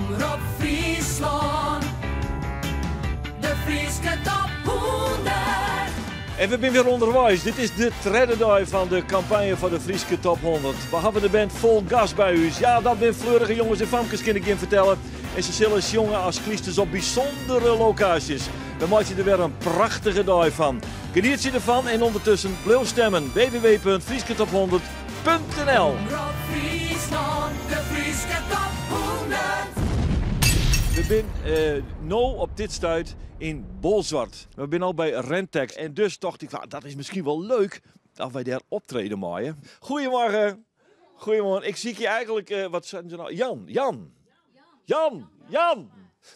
Omrop Fryslân, de Fryske top 100. En we binne wer ûnderweis. Dit is de tredde dei fan de kampanje foar de Fryske Top 100. We hawwe de band Vol Gas by ús. Ja, dat binne fleurige jonges en famkes, kin ik jim fertelle. En se sille sjonge as klysters op bysûndere lokaasjes. We meitsje der wer in prachtige dei fan. Genietsje derfan en ûndertusken bliuw stemmen. www.fryskeTop100.nl Omrop Fryslân, de Fryske top 100. We binne no op dit stuit yn Bolsward. We binne al by Rentex en dus tocht ik, dat is miskien wol leuk dat wy dêr optrede meie. Goedemorgen. Goedemorgen. Ik sykje eigenlik, wat seinen se nou? Jan, Jan. Jan, Jan!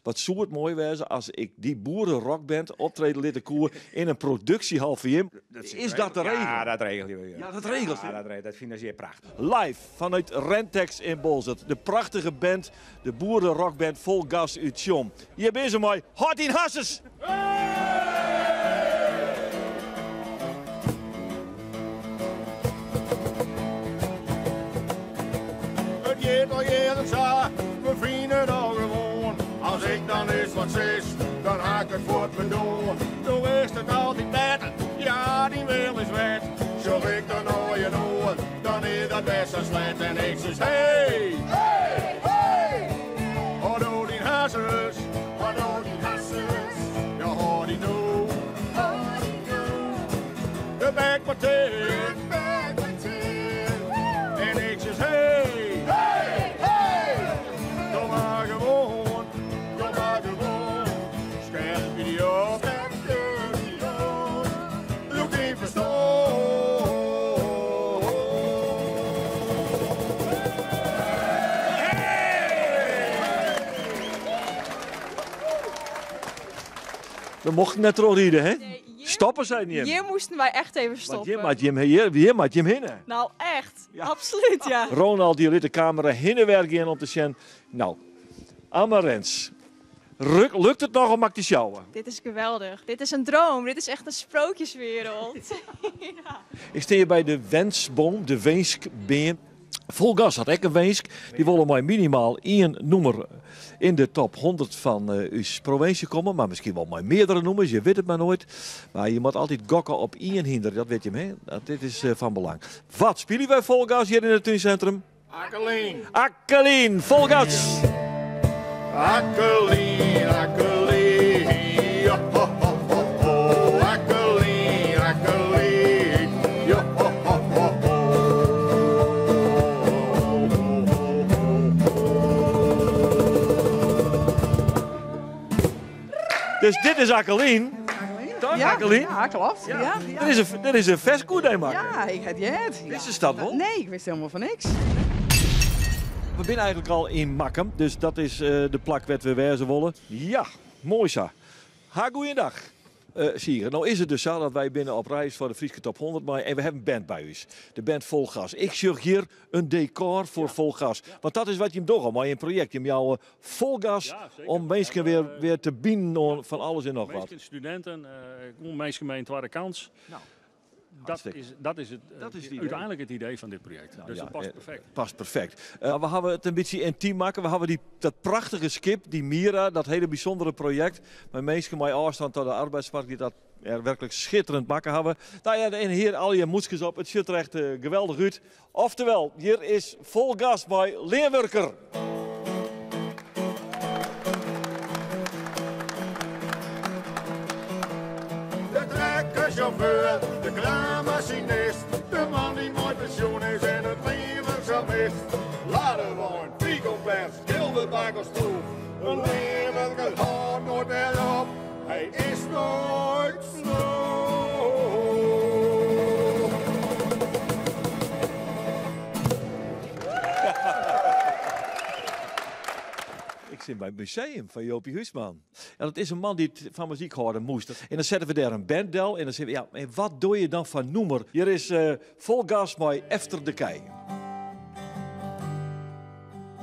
Wat soe it moai wêze as ik dy boererockband optrede litte koe yn in produksjehal fan jim. Is dat te regeljen? Ja, dat regelje we. Ja, dat regelst. Ja, dat fine se prachtich. Live fanút Rentex yn Boalsert. De prachtige band, de boererockband Vol Gas út Tsjom. Hjir binne se mei Hâld dyn harsens! It giet al jierren sa, we fine it al gewoan. As ik dan ris wat sis, dan ha ik it fuort bedoeld. Do witst it altyd better, ja, dyn wil is wet. Sjoch ik dan nei in oar, dan is dat best sa slet. En ik sis, hey, hey, hey, hâld no dyn harsens, hâld no dyn harsens, ja, hâld dy no, hâld dy no. De bek mar ticht, de bek mar ticht. En ik sis, hey, hey, hey, doch mar gewoan, doch mar gewoan. Skerpje dy op, skerpje dy op, lûk dyn ferstân. We mochten net trochride, hè? Nee, hjir, Stoppe, seinen jim. Hjir moasten wy echt even Want stoppe. hjir moat jim, hjir, hjir moat jim hinne. Nou, echt. Absolút, ja. Ronald dy lit de kamera hinne wer gean om te sjen. Nou, Amarens, lukt it noch om ek te sjouwen? Dit is geweldich. Dit is in droom. Dit is echt in sprookjeswereld. Ja. Ik stean hjir by de wensboom, de winskbeam. Vol Gas hat ek in winsk. Dy wolle mei minimaal ien nûmer yn de top 100 fan ús provinsje komme. Mar miskien wol mei meardere nûmers, je wit it mar noait. Mar je moat altyd gokke op ien hynder, dat wit jim, hè? Dit is fan belang. Wat spylje wy Vol Gas hjir yn it túnsintrum? Akkelien. Akkelien, Vol Gas! Akkelien, Akkelien, jo ho ho ho ho. Akkelien, Akkelien, jo ho ho ho ho. Dus dit is Akkelien. Toch, Ja, Akkelien? ja, klopt. Ja, ja. Dit is in ferske dy makke. Ja, ik ha it heard. Wist dat wol? Nee, ik wist hielendal fan niks. We binne eigenlik al yn Makkum, dus dat is de plak wêr't we wêze wolle. Ja, moai sa. Ha goeiedag. Sieger, no is it dus sa dat wy binne op reis foar de Fryske Top 100 mei en we hawwe in band by ús. De band Vol Gas. Ik sjoch hjir in dekor foar Vol Gas. Want dat is wat jim dogge mei in projekt. Jim jouwe fol gas om minsken wer te binen oan fan alles en noch wat. Minsken, studinten, gewoan minsken mei in twadde kans. Dat is, dat is het, Dat is het idee. uiteindelijk het idee van dit project. Dus dat past perfect. Past perfect. We hawwe it in bytsje yntym makke. We hawwe dat prachtige skip, dy Mira, dat hiele bysûndere projekt. Mei minsken mei ôfstân ta de arbeidsmarkt dy't dat er werklik schitterend makke hawwe. Nou ja, en hjir al je mûtskes op. It sjocht der echt geweldich út. Oftewel, hjir is Vol Gas mei Leanwurker. De trekkersjauffeur, de kraanmasinist, de man dy't mei pensjoen is en it leanwurk sa mist. Ladewein, Picompers, Gilbert as troef, in leanwurker hâldt noait mear op, hy is noait slûf. Ik sit by it museum fan Jopie Huisman. En dat is in man dy't fan muzyk hâlde moast. En dan sette we dêr in band del en dan sizze we, ja, en wat doe je dan foar nûmer? Hjir is Vol Gas mei Efter de Kij.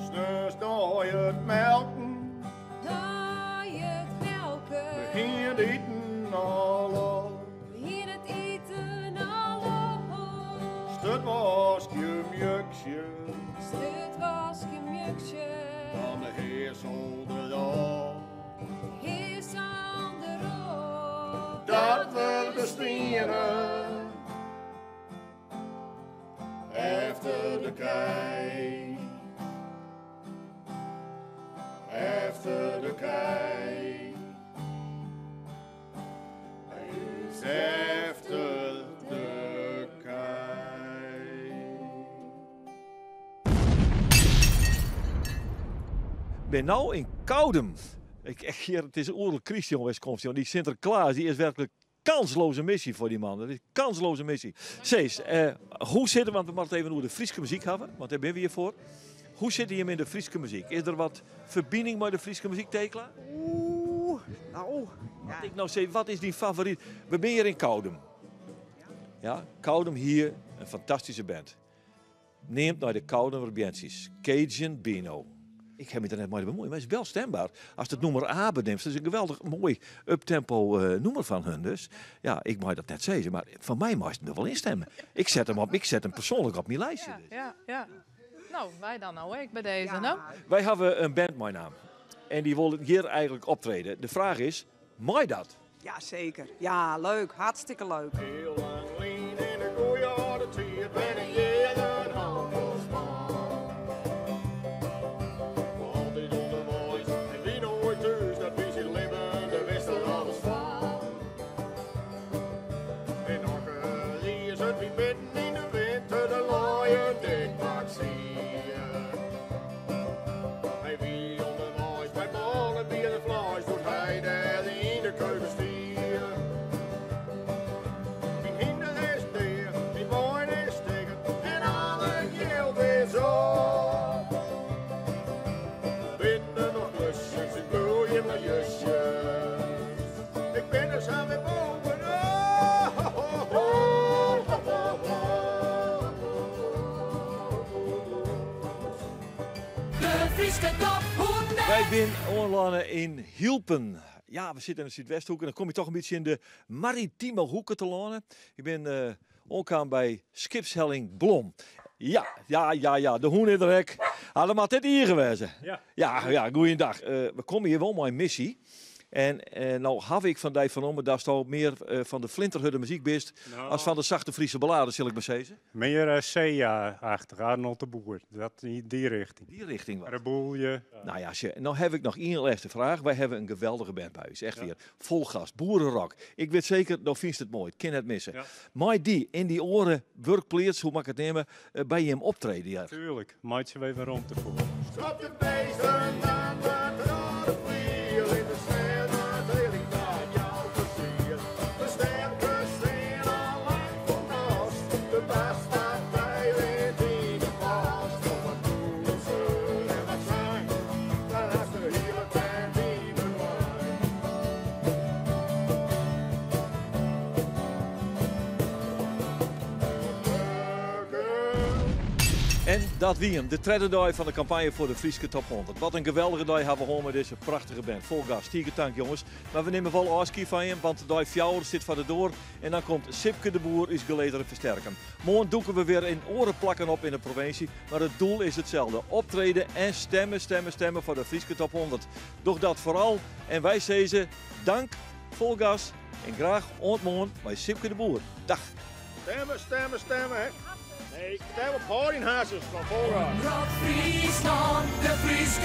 Sneons nei it melken. Nei it melken. We hiene it iten al op. We hiene it iten al op. Sturtwaskje mjuksje. Sturtwaskje mjuksje. Dan de heer zonder op. Heer zonder op. Dat we bestienen. Efter de kei. Efter de kei. Is efter de kei. Ben nou in Koudum. Ik, echt, hier, het is oerlijk Christian Westkomst. Die Sinterklaas die is werkelijk kansloze missie voor die man. Dat is een kansloze missie. Cees, hoe zit het, want we moeten even over de Friese muziek hebben, want daar ben we hier voor. Hoe zit je hem in de Friese muziek? Is er wat verbinding met de Friese muziek, Thekla? Oeh, nou. Ja. Ik nou zeg, wat is die favoriet? We zijn hier in Koudum. Ja, Koudum hier, een fantastische band. Neemt naar de Koudum Bienties. Cajun Bino. Ik heb me er net mee bemoeid, maar het is wel stembaar. Als het nummer A beneemt, dat is een geweldig mooi uptempo nummer van hun dus. Ja, ik mag dat net zeggen, maar van mij mag je het wel instemmen. Ik zet hem op, ik zet hem persoonlijk op mijn lijstje. Ja, dus. ja, ja. Nou, wij dan nou, hè? Ik bij deze, Ja. nou. Wij hebben een band, mijn naam. En die wil hier eigenlijk optreden. De vraag is, mag dat? Ja, zeker. Ja, leuk. Hartstikke leuk. Heel lang lien in de goeie oude tijd ben ik hier een handelsman. Altijd onderwijs en wie nooit thuis, dat wie zijn leven, daar wist er alles van. En nog is het wie midden in de winter de laaien dik pak zie. Hij wie onderwijs bij ballen, bier en vlees, doet hij daar in de keuken stier. Mijn hinder is deer, mijn wijn is stikken en alle geld is op. Binnen nog klusjes, ik bloei in mijn jusjes. Ik ben er zo weer bovenop. De Friese top 100. Wij zijn online in Hielpen. Ja, we zitten in de Zuidwesthoek en dan kom je toch een beetje in de maritieme hoeken te landen. Ik ben onkaan bij Skipshelling Blom. Ja, ja, ja, ja, de hoen in de rek. Hadden maar dit hier geweest. Ja. Ja, ja, goeiedag. We komen hier wel met een missie. En nou heb ik van die vernomen dat je al meer van de flinterhudde muziek bent Nou. als van de zachte Friese balladen, zal ik maar zeggen. Meer C-achtig, Arnold de Boer. Dat, die richting. Die richting wat. Reboelje. Nou ja, nou heb ik nog één laatste vraag. Wij hebben een geweldige band bij ons. Echt weer. Vol gas, boerenrock. Ik weet zeker, nou vindt het mooi. Het kan het missen. Ja. Maar die in die oren, werkplaats, hoe mag ik het nemen, bij hem optreden. Ja. Tuurlijk, maak je weer rond te voeren. Stop de beesten aan de rode vlier in de sneeuw, de hele dag jouw plezier. De sterke steen al lang voor nos, de beste pijl in de post. Op wat koersen en wat zijn, daar is de hele tijd die verdwijnt. En dat wie hem, de tweede dag van de campagne voor de Friese Top 100. Wat een geweldige dag hebben we gewoon met deze prachtige band. Vol gas, tank jongens. Maar we nemen wel afscheid van je, want de dag 4 zit van de door. En dan komt Sipke de Boer is gelederen versterken. Morgen doeken we weer in oren plakken op in de provincie. Maar het doel is hetzelfde. Optreden en stemmen, stemmen, stemmen voor de Friese Top 100. Doch dat vooral. En wij zeggen dank, vol gas en graag ontmoeten bij Sipke de Boer. Dag. Stemmen, stemmen, stemmen, hè. Nee, stem op Harry Hazes van Volgas. Rock Friesland, de Friese